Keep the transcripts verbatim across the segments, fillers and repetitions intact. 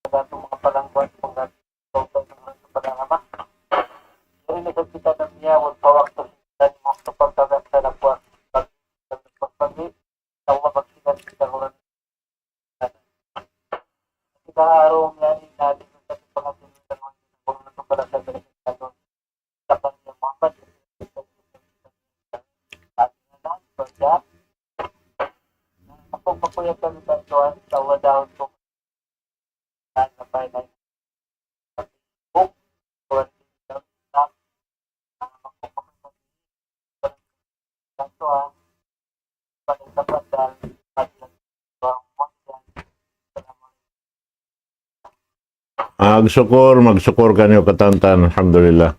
Sa dayn ha manga palangguan, manga tau, manga palangama. Yari na sa kita na niya, wag pa waktu kita ni waktu pagkagasa na kuwan. Pagpagi, sa Allah, pagsigan kita kuwan. Kita harus niya ni natin sa pagkagasa na kuwan. Magsukul, magsukul kaniyu katantan. Alhamdulillah.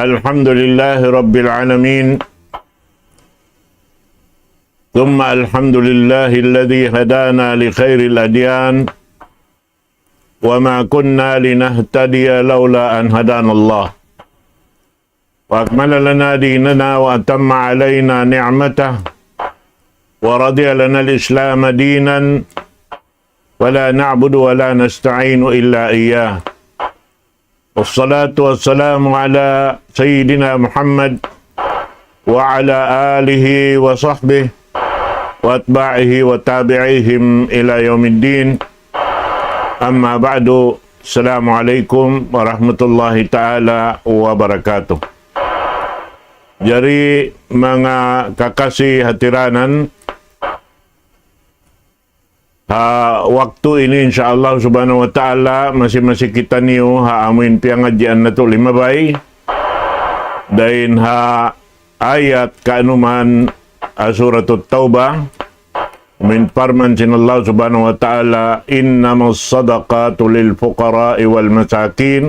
الحمد لله رب العالمين. ثم الحمد لله الذي هدانا لخير الأديان وما كنا لنهتدي لولا أن هدانا الله. وأكمل لنا ديننا وأتم علينا نعمته ورضي لنا الإسلام دينا ولا نعبد ولا نستعين إلا إياه. والصلاة والسلام على سيدنا محمد وعلى آله وصحبه وأتباعه وتابعيهم إلى يوم الدين. أما بعد، السلام عليكم ورحمة الله تعالى وبركاته. Jari manga kakasi hatiranan, ha waktu ini, insya Allah subhanahu wa ta'ala, masi-masi kitaniyu ha amuin piyangadjian natu' limabay. Dayn ha ayat kaanuman, ha Suratut Taubah, amuin parman sin Allah subhanahu wa ta'ala, إنما الصدقات للفقراء والمساكين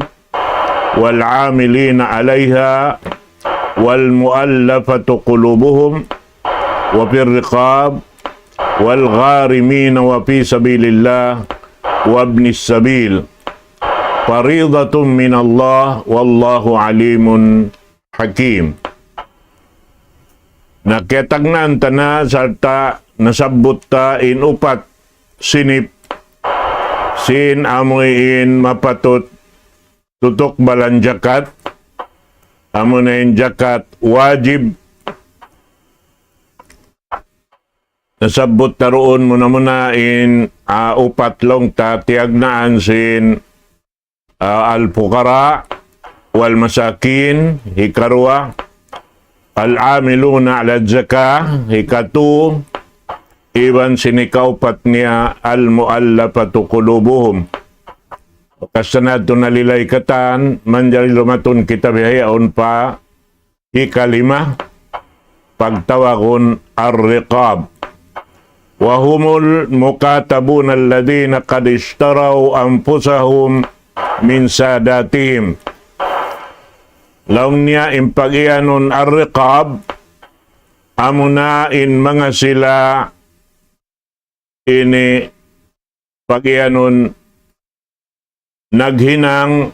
والعاملين عليها والمؤلفة قلوبهم وفي الرقاب والغارمين وفي سبيل الله وابن السبيل فريضة من الله والله عليم حكيم. Na kiyatagnaan ta na sarta' nasabbut ta in upat sinip sin amuin mapatut tutukbalan jakat, amuna in jakat wajib. Nasabbut ta duun muna-muna in, ah, upat laung ta tiyagnaan sin, ah, الفقراء والمساكين, hikaruwa, العاملون على الزكاة, hikatu, iban sin hikaupat niya, المؤلفة قلوبهم. Bakas na natu' nalilay katan, manjari lumatun kita bihaun pa hikalima, pagtawagun الرقاب. وهم المكاتبون الذين قد اشتروا أنفسهم من ساداتهم. Laung niya in pag-iyanun الرقاب, amuna in manga sila ini pag-iyanun naghinang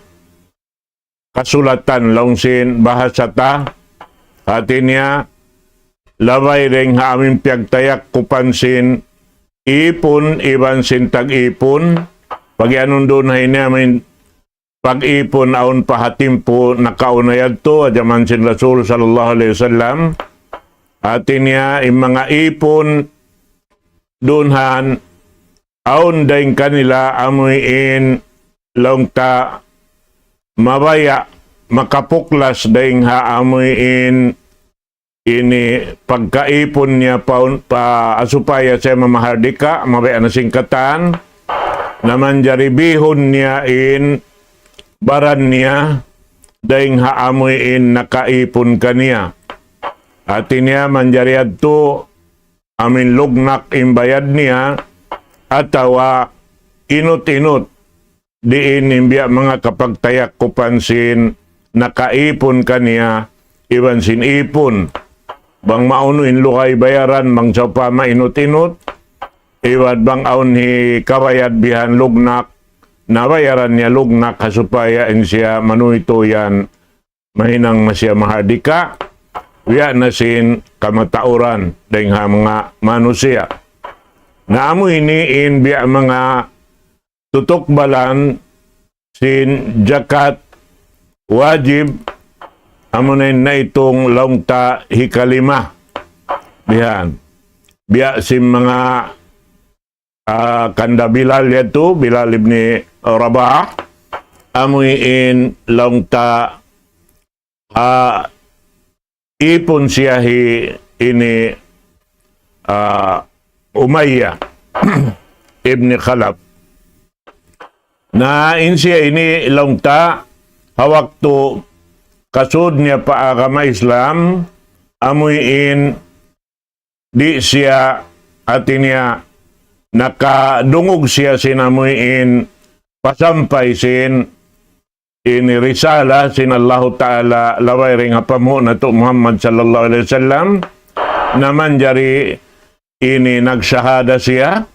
kasulatan laung sin bahasa ta. Hati niya, labay dayn ha amuin piyagtayakupan sin ipun iban sin tag-ipun. Pag-iyanun duun ha ini amuin pag-ipun awn pa ha timpu nakauna yadtu, ha jaman sin Rasul sallallahu alayhi wasallam. Hati niya, in manga ipun duun han, awn dayn kanila amuin laung ta mabaya' makapuklas dayn ha amuin ini pagkaipun niya pa, pa supaya siya mamahardika, mabaya' na sin katan, na manjari bihun niya in baran niya dayn ha amuin nakaipun kaniya. Hati niya manjari yadtu amuin lugnak in bayad niya, atawa inut-inut diin in biya' manga kapagtayakupan sin nakaipun kaniya iban sin ipun. Bang maunu in lugay bayaran, bang sawpama inut-inut, iban bang awn hikabayad bihan lugnak, na bayaran niya lugnak ha supaya in siya manuytuy yan mahinang masiya mahardika, biya' na sin kamatauran dayn ha manga manusiya'. Na amu ini in biya' manga tutukbalan sin jakat wajib, amu na in naitung laung ta hikalima. Bihan. Biya' sin manga, ah, kanda Bilal yadtu, Bilal ibn Rabah, amu in laung ta, ah, ipun siya hi ini, ah, Umayyah ibn Khalaf. Na in siya ini laung ta, ha waktu kasud niya pa agama Islam, amu in di' siya, hati niya, nakadungug siya sin amu in pasampay sin ini risala sin Allahu Ta'ala laway dayn ha panghu' natu' Muhammad sallallahu alayhi wasallam, na manjari ini nagsahada siya,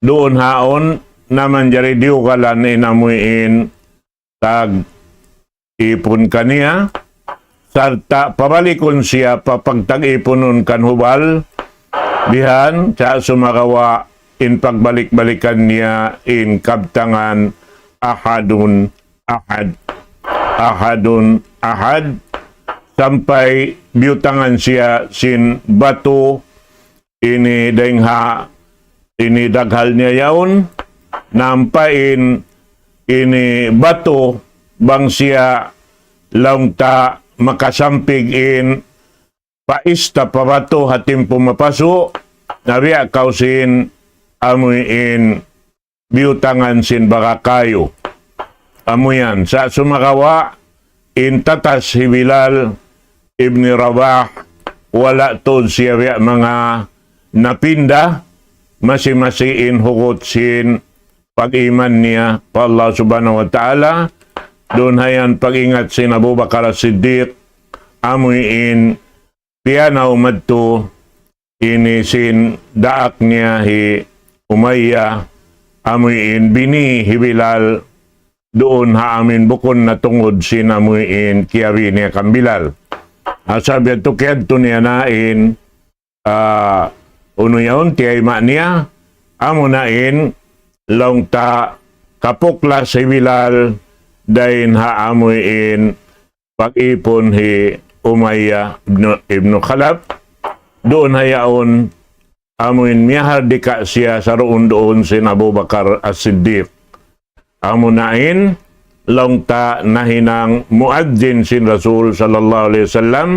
duun haun na manjari diyugalan in amu in tag-ipun kaniya, sarta' pabalikun siya pa pagtag-ipunun kan hubal, bihan, sa' sumagawa' in pagbalik-balikan niya in kabtangan ahadun ahad, ahadun ahad, sampay biyutangan siya sin batu ini dayn ha ini daghal niya yaun, na ampa in ini batu bang siya laung ta makasampig in paista pa batu ha timpu mapasu', na biya' kaw sin amu in biyutangan sin baga kayu. Amu yan, sa' sumagawa' in tatas hi Bilal ibn Rabah, wala' tuud siya biya' manga napinda, masi-masi in hugut sin pag-iman niya pa Allah Subhanahu wa Ta'ala, duun ha yan pag-ingat sin Abu Bakar As-Siddiq, amu in piyanaw madtu ini sin daak niya hi Umayyah, amu in bini hi Bilal, duun ha amu in bukun na tungud sin amu in kiyabi niya kan Bilal. Asal biya' tu kiyadtu niya na in, ah, unu yaun, tiyayma' niya, amu na in laung ta kapuklas hi Bilal dayn ha amu in pag-ipun hi Umayyah ibn, ibn Khalaf, duun ha yaun amu in miyahardika siya saruun-duun sin Abu Bakar As-Siddiq. Amu na in laung ta nahinang muadzin sin Rasul sallallahu alayhi wasallam,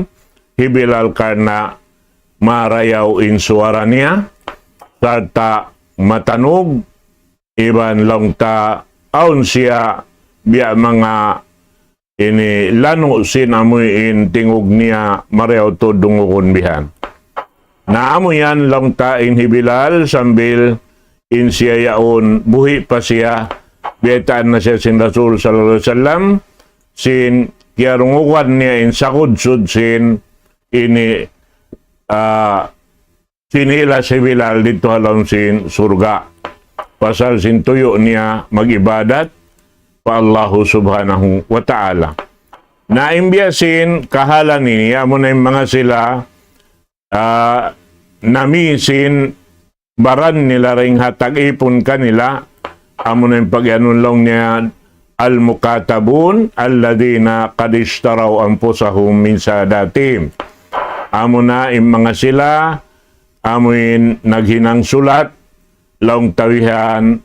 hi Bilal karna' marayaw in suwara niya, sarta' matanug, iban laung ta awn siya biya' manga ini lanu' sin amu in tingug niya marayaw tuud dungugun bihan. Na amu yan laung ta in hi Bilal sambil in siya yaun buhi' pa siya, biyaytaan na siya sin Rasul sallallahu alayhi wasallam, sin kiyarungugan niya in sagudsud sin ini, ah, sinilas hi Bilal didtu ha lawm sin surga'. Pasal sin tuyu' niya mag-ibadat pa Allahu Subhanahu wa Ta'ala. Na in biya' sin kahalan ini, amu na in manga sila, ah, nami sin baran nila dayn ha tag-ipun kanila, amu na in pag-iyanun laung niya, المكاتبون الذين قد اشتروا أنفسهم من ساداتهم. Amu na in manga sila, amu in naghinang sulat, laung ta bihan,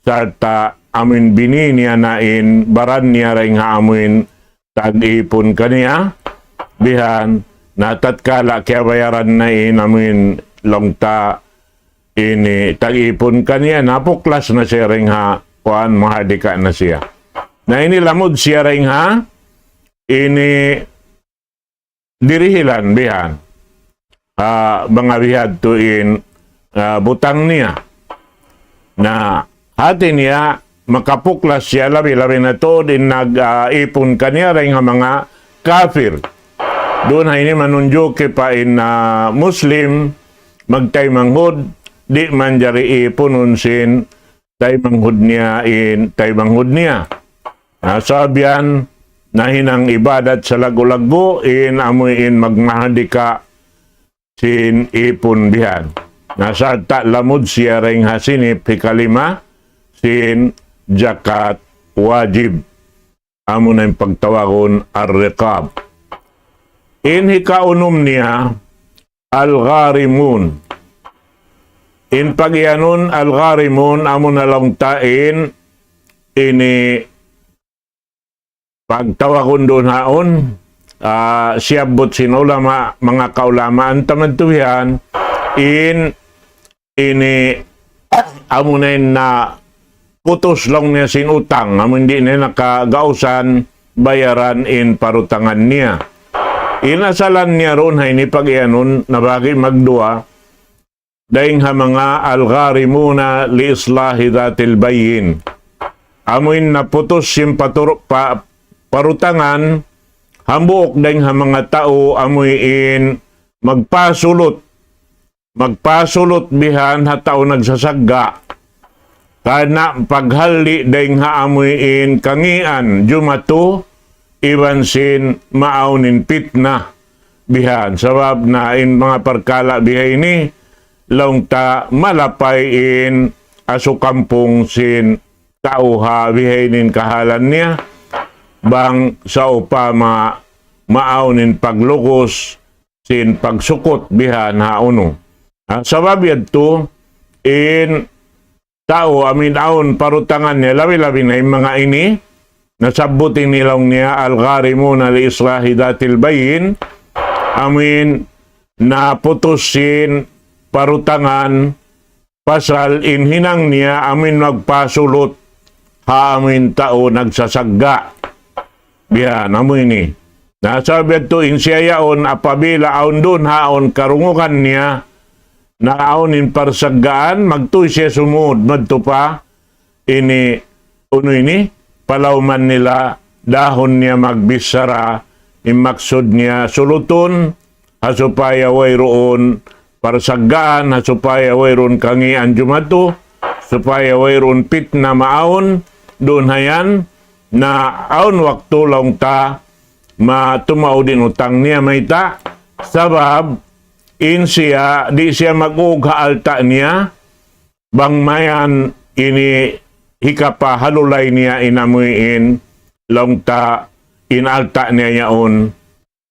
sarta' amu in bini niya na in baran niya dayn ha amu in tag-ipun kaniya, bihan, na tatkala kiyabayaran na in amu in laung ta ini tag-ipun kaniya, napuklas na siya dayn ha kuwan, mahardika na siya. Na ini lamud siya dayn ha ini dirihilan bihan. Ah, manga bihadtu in, ah, butang niya. Na, hati niya, makapuklas siya labi-labi na tuud in nag, ah, ipun kaniya dayn ha manga kafir. Duun ha ini manunjuki pa in, ah, Muslim, magtaymanghud, di' manjari ipunun sin taymanghud niya in taymanghud niya. Na, sabab yan, nahinang ibadat salaggu'-laggu' in amu in magmahardika sin ipun bihan. Na sarta' lamud siya dayn ha sinip hikalima sin jakat wajib. Amu na in pagtawagun ar-riqab. In hikaunum niya, al-gharimun. In pag-iyanun al-gharimun, amu na laung ta in ini pagtawagun duun haun, ah, siyabbut sin ulama, manga kaulamaan ta madtu bihan, in ini amu na in naputus laung niya sin utang, amu in di' niya na kagausan bayaran in parutangan niya. In asalan niya duun ha ini pag-iyanun, nabahagi' magduwa, dayn ha manga al-gharimuna li islahi dhatil bayyin. Amu in naputus sin patur-, pa-, parutangan, hambuuk dayn ha manga tau amu in magpasulut, magpasulut bihan ha tau nagsasagga'. Karna' paghalli' dayn ha amu in kangīan jumatu, iban sin maawn in pitna bihan. Sabab na in manga parkala' biha ini, laung ta malapay in asukampung sin tau ha biha ini in kahalan niya, bang sawpama maawn in paglugus sin pagsukut bihan ha unu. Ah, sabab yadtu, in tau amu in awn parutangan niya, labi-labi na in manga ini, nasabbut ini laung niya, al-gharimuna li islahi dhatil bayyin, amu in naputus sin parutangan pasal in hinang niya amu in magpasulut ha amu in tau nagsasagga'. Biya' na amu ini. Na sabab yadtu in siya yaun apabila awn duun haun karungugan niya, na awn in parsaggaan, magtuy siya sumud, madtu pa ini, unu ini, palawman nila, dahun niya magbichara, in maksud niya sulutun, ha supaya wayruun parsaggaan, ha supaya wayruun kangīan jumatu, supaya wayruun pitna maawn, duun ha yan, na awn waktu laung ta, ma-, tumaud in utang niya mayta', sabab, in siya, di' siya mag-ug ha alta' niya, bang mayan ini hikapahalulay niya in amu in laung ta in alta' niya yaun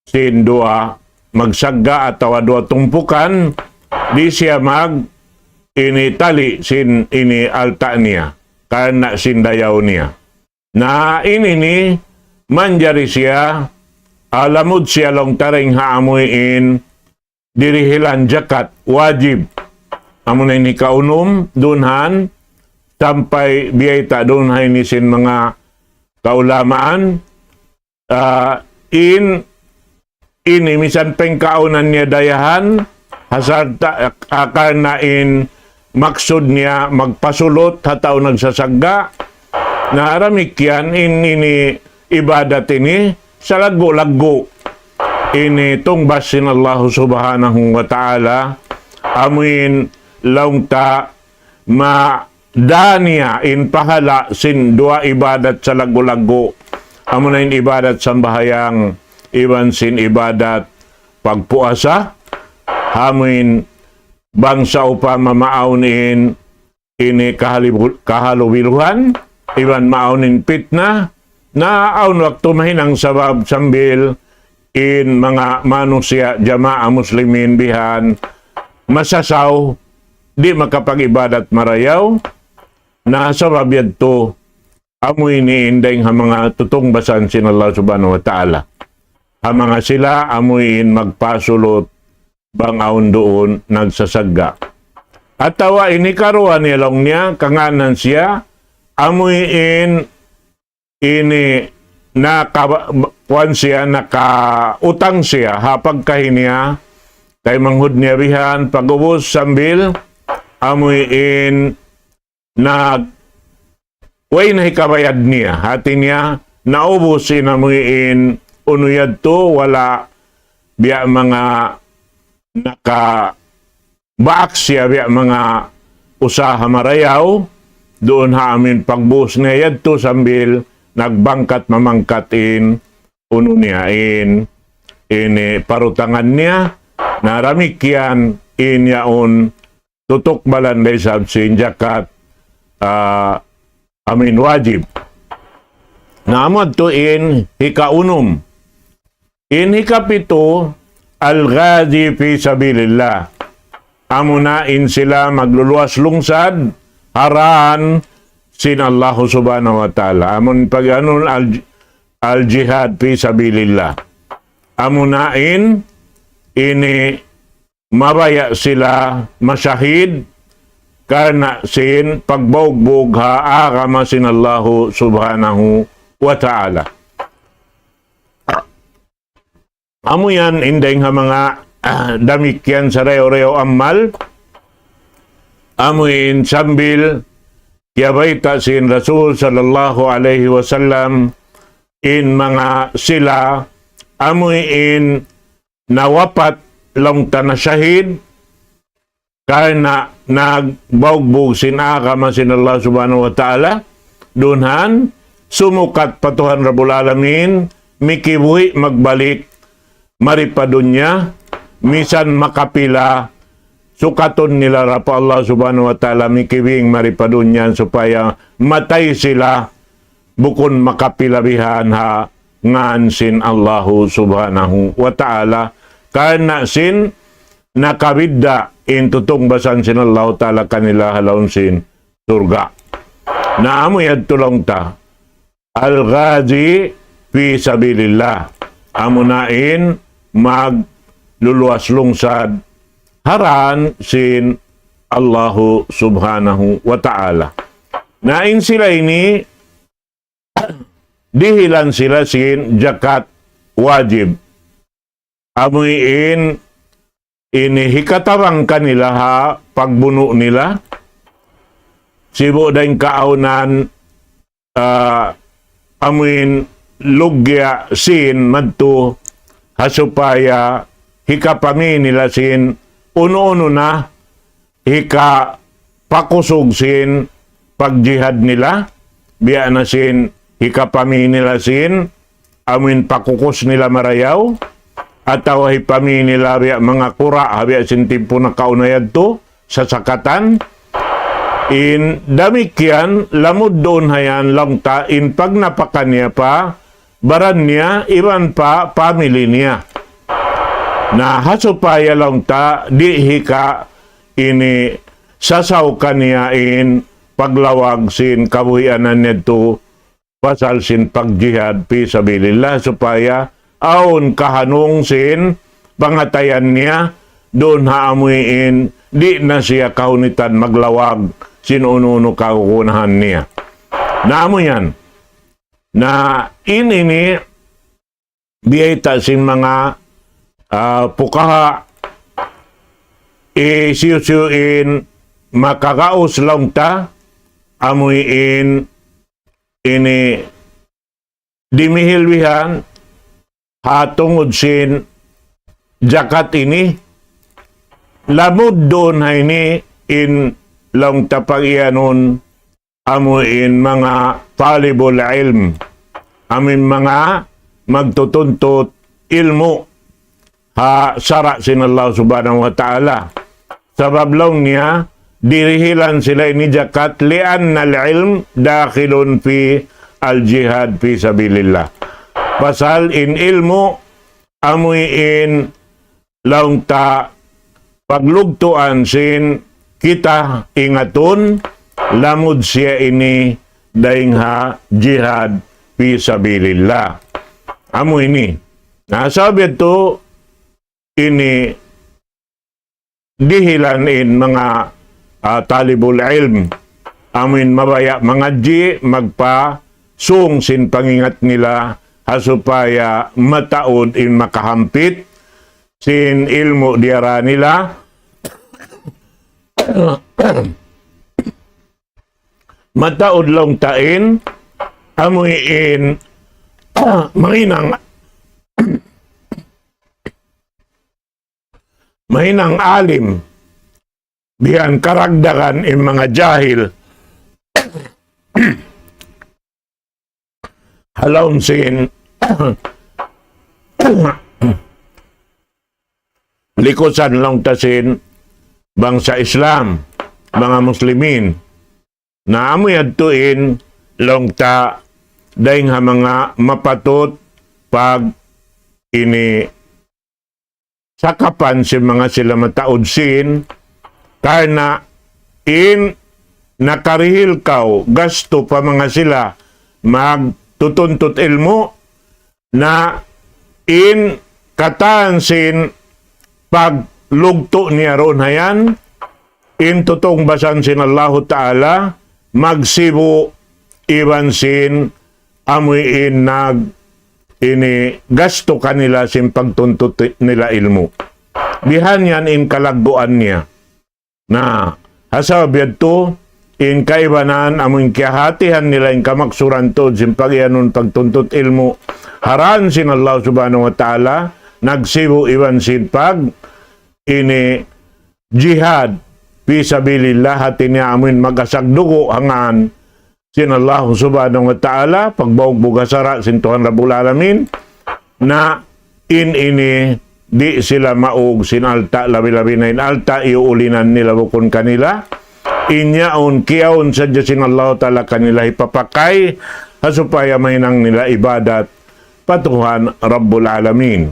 sin duwa magsagga' atawa duwa tumpukan, di' siya mag ini tali sin ini alta' niya, karna' sin dayaw niya. Na ini ini manjari siya, ah, lamud siya laung ta dayn ha amu in dirihilan jakat wajib. Amu na ini kaunum, duun han, sampay biyayta' duun ha ini sin manga kaulamaan, ah, in ini misan pengkaunan niya dayahan, ha sarta', ah, karna' in maksud niya magpasulut ha tau nagsasagga', na damikkiyan in ini ibadat ini, salaggu'-laggu' ini tungbas sin Allah Subhanahu wa Ta'ala, amu in laung ta ma-, da niya in pahala' sin duwa ibadat salaggu'-laggu'. Amu na in ibadat sambahayang, iban sin ibadat pagpuasa, amu in bang sawpama maawn in ini kahalibu-, kahalubiluhan, iban maawn in pitna, na awn waktu mahinang sabab sambil in manga manusiya' jamaa muslimin bihan masasaw, di' makapag-ibadat marayaw, na sabab yadtu amu ini in dayn ha manga tutungbasan sin Allah Subhanahu wa Ta'ala. Ha manga sila amu in magpasulut bang awn duun nagsasagga'. Atawa ini karuwa niya laung niya, kangānan siya, amu in ini naka-, kuwan siya, nakautang siya, ha pagkahi niya, kaymanghud niya bihan, pag'ubus sambil, amu in nag-, way na hikabayad niya. Hati niya, naubus in amu in unu yadtu, wala' biya' manga nakabaak siya biya' manga usaha marayaw, duun ha amu in pagbuhus niya yadtu sambil nagbangkat mamangkat in unu niya in, ini parutangan niya, na damikkiyan in yaun tutukbalan da isab sin jakat, ah, amuin wajib. Na amu yadtu in hikaunum. In hikapitu, al-ghazi fi sabilillah. Amuna in sila magluluwas lungsad ha dān sin Allahu Subhanahu wa Ta'ala. Amun pag-anu, al-, al-jihad fi sabilillah. Amuna in ini mabaya' sila masahid karna' sin pagbugbug ha agama sin Allahu Subhanahu wa Ta'ala. Amu yan in dayng ha manga, ah, damikkiyan sarayaw-rayaw amal. Amu in sambil kiyabayta' sin Rasul sallallahu alayhi wasallam in manga sila amu in nawapat laung ta nashahid karna' nagbugbug sin agama sin Allah Subhanahu wa Ta'ala, dunhan sumukat pa Tuhan Rabbul Alamin, mikibuhi' magbalik mari pa dunya, misan makapila sukatun nila da pa Allah Subhanahu wa Ta'ala, mikiwing mari pa dunya supaya matay sila bukun makapila bihan ha ngān sin Allahu Subhanahu wa Ta'ala, karna' sin nakabidda' in tutungbasan sin Allahu Ta'ala kanila ha lawm sin surga'. Na amu yadtu laung ta, al-ghazi fi sabilillah. Amuna in magluluwas lungsad ha dān sin Allahu Subhanahu wa Ta'ala. Na in sila ini dihilan sila sin jakat wajib. Amu in ini hikatabang kanila ha pagbunu' nila. Sibu' da in kaawnan, ah, amu in lugya sin madtu ha supaya hikapami nila sin unu-unu na hikapakusug sin pagjihad nila, biya' na sin hikapami nila sin amuin pakukus nila marayaw, atawa hipami nila biya' manga kura', ha biya' sin timpu nakauna yadtu, sasakatan. In damikkiyan, lamud duun hayan laung ta in pagnapaka niya pa baran niya, iban pa family niya. Na ha supaya laung ta, di' hika ini sasaw kaniya in paglawag sin kabuhianan yadtu pasal sin pagjihad fi sabilillah, supaya awn kahanung sin pangatayan niya, duun ha amuin di' na siya kahunitan maglawag sin unu-unu kagunahan niya. Na amu yan. Na in ini biyayta' sin manga, ah, pukaha, hisiyu-siyu in makagaus laung ta, amuin ini dimihil bihan ha tungud sin jakat ini, lamud duun ha ini in laung ta pag-iyanun amuin manga talibul ilm, amuin manga magtutuntut ilmu' ha sara' sin Allah Subhanahu wa Ta'ala. Sabab laung niya, dirihilan sila ini jakat, لأن العلم داخل في الجهاد في سبيل الله. Pasal in ilmu', amuin laung ta paglugtuan sin kita ingatun, lamud siya ini dayn ha jihad fi sabilillah. Amu ini. Na, sabab yadtu ini dihilan in manga, ah, talibul ilm. Amuin mabaya' mangadji', magpasung sin pangingat nila, ha supaya mataud in makahampit sin ilmu' diyara nila. Mataud laung ta in, amuin, mahinang, mahinang alim, bihan karagdagan in manga jahil. Ha lawm sin likusan laung ta sin bangsa Islam, manga Muslimin. Na amu yadtu in laung ta dayn ha manga mapatut pag ini sakapan sin manga sila mataud sin, karna' in nakarihil kaw gastu pa manga sila magtutuntut ilmu', na in katan sin paglugtu' niya duun hayan, in tutungbasan sin Allahu Ta'ala, magsibu' iban sin amuin nag ini gastu kanila sin pagtuntut nila ilmu'. Bihan yan in kalagguan niya. Na, ha sabab yadtu, in kaibanan amuin kiyahatihan nila in kamaksuran tuud sin pag-iyanun pagtuntut ilmu', ha dān sin Allah Subhanahu wa Ta'ala, nagsibu' iban sin pag ini jihad fi sabilillah, hāti niya amuin mag-asak dugu' ha ngān sin Allah Subhanahu wa Ta'ala, pagbaug-bug ha sara' sin Tuhan Rabbul Alamin, na in ini di' sila maug sin alta', labi-labi na in alta' iyuulinan nila bukun kanila. In yaun, kiyaun sadja sin Allah Ta'ala kanila hipapakay, ha supaya mahinang nila ibadat pa Tuhan Rabbul Alamin.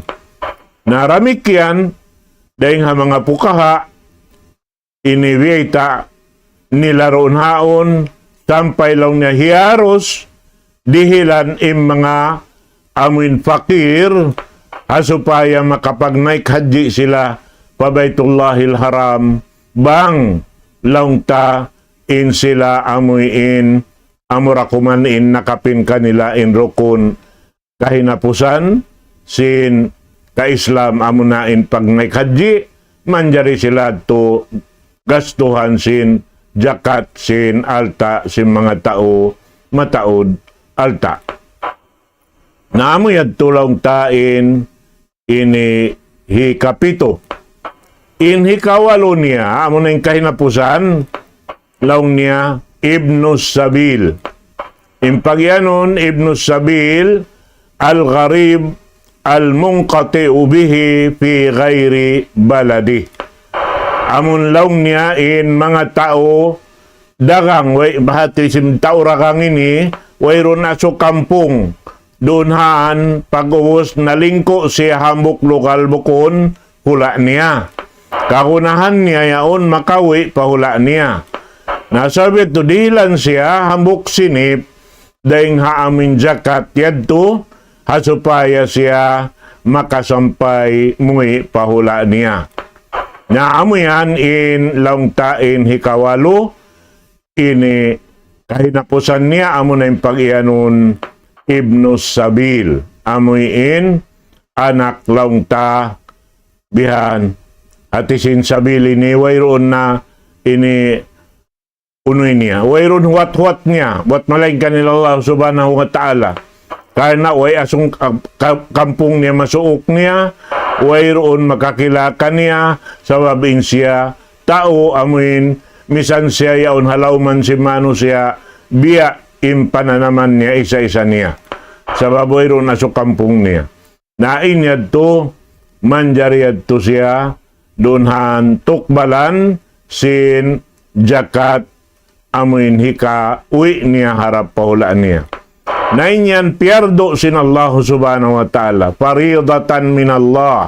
Na damikkiyan, dayn ha manga pukaha, ini biyayta' nila duun haun, sampay laung niya hiharus dihilan in manga amuin pakir, ha supaya makapagnaik hajji sila pa Baitullahil Haram, bang laung ta in sila amuin amura kuman in nakapin kanila in rukun kahinapusan sin ka-Islam amuna in pagnaik hajji, manjari sila tu gastuhan sin jakat sin alta' sin manga tau mataud alta'. Na amu yadtu laung ta in ini hikapitu. In hikawalu niya, amuna in kahinapusan, laung niya Ibnus Sabil. In pagiyanun Ibnus Sabil, al-gharib al-munqati'u bihi fi ghairi baladi. Amun laung niya in manga tau dagang, way, bahati sin tau dagang ini, wayruun asu kampung. Duun han pag-ubus nalingku' siya hambuuk lugal bukun hula' niya. Kagunahan niya yaun makawi' pa hula' niya. Na sabab yadtu dihilan siya hambuuk sinip dayn ha amuin jakat yadtu, ha supaya siya makasampay muwi' pa hula' niya. Na amu yan in laung ta in hikawalu, ini kahinapusan niya amuna in pagiyanun Ibnus Sabil. Amuin anak laung ta bihan. Hāti sin sabil ini wayruun na ini unu niya. Wayruun huwat-huwat niya. Buwat malaingkan in Allah Subhanahu wa Ta'ala. Karna' way asung ka-, ka-, kampung niya masuuk niya, wayruun makakila kaniya, sabab in siya tau amuin, misan siya yaun ha lawman sin manusiya', biya' in pananaman niya isa-isa niya. Sabab wayruun asu kampung niya. Na in yadtu, manjari yadtu siya, duun han tukbalan sin jakat amuin hikawi' niya harap pa hula' niya. Na in yan piyardu sin Allah Subhanahu wa Ta'ala, faridatan min Allah.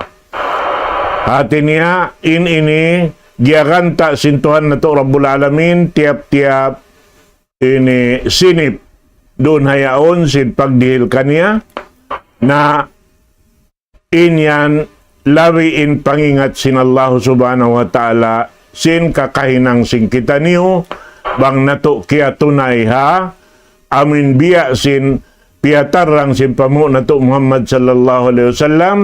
Hāti niya, in ini giyaganta' sin Tuhan natu' Rabbul Alamin, tiyap-tiyap ini sinip duun ha yaun sin pagdihil kaniya, na in yan labi in pangingat sin Allah Subhanahu wa Ta'ala sin kakahinang sin kitaniyu, bang natu' kiyatunay ha amuin biya' sin piyatarrang sin panghu' natu' Muhammad sallallahu alayhi wasallam,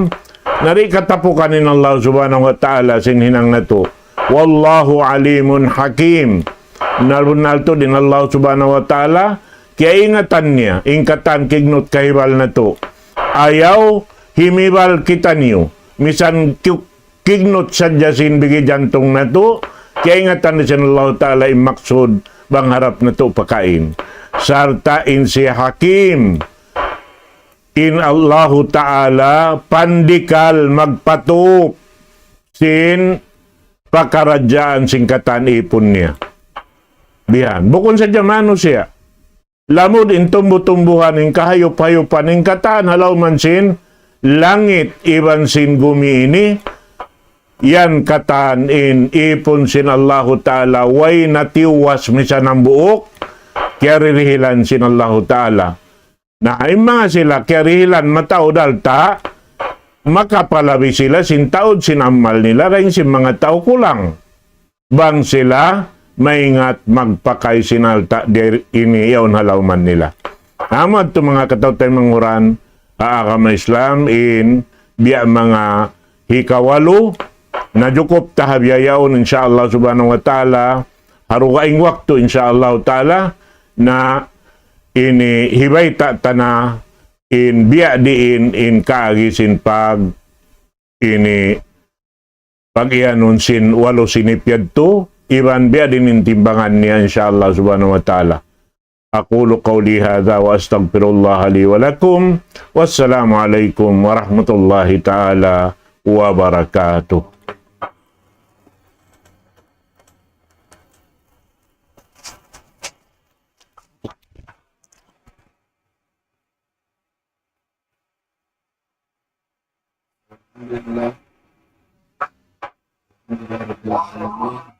na di' katapukan in Allah Subhanahu wa Ta'ala sin hinang natu'. Wallahu alimun hakim. Bunnal-bunnal tuud in Allah Subhanahu wa Ta'ala, kiyaingatan niya, in katan kignut kahibal natu'. Ayaw himibal kitaniyu, misan ki-, kignut sadja sin bigi jantung natu', kiyaingatan da sin Allah Ta'ala in maksud bang harap natu' pakain. Sarta' in siya hakim, in Allahu Ta'ala pandikal magpatup sin pakaradjaan sin katan ipun niya. Bihan. Bukun sadja manusiya'. Lamud in tumbu-tumbuhan, in kahayup-hayupan, in katan ha lawm sin langit iban sin gumi ini, yan katan in ipun sin Allahu Ta'ala, way na tiyuwas misan hambuuk, kiyarihilan sin Allahu Ta'ala. Na, in manga sila kiyarihilan mataud alta', makapalabi sila sin taud sin amal nila, dayn sin manga tau kulang. Bang sila maingat magpakay sin alta' di ini yaun ha lawm nila. Amu yadtu manga kataw-taymanghuran ha agama Islam in biya' manga hikawalu, na jukup ta ha biya' yaun, insya Allah subhanahu wa ta'ala, ha dugaing waktu, insya Allah ta'ala, na ini hibayta' ta na in biya' diin in kaagi sin pag ini pag-iyanun sin walu sinip yadtu, iban biya' diin in timbangan niya, insya Allah subhanahu wa ta'ala. أقول قولي هذا وأستغفر الله لي ولكم. والسلام عليكم ورحمة الله تعالى وبركاته. الحمد لله. الحمد لله رب العالمين.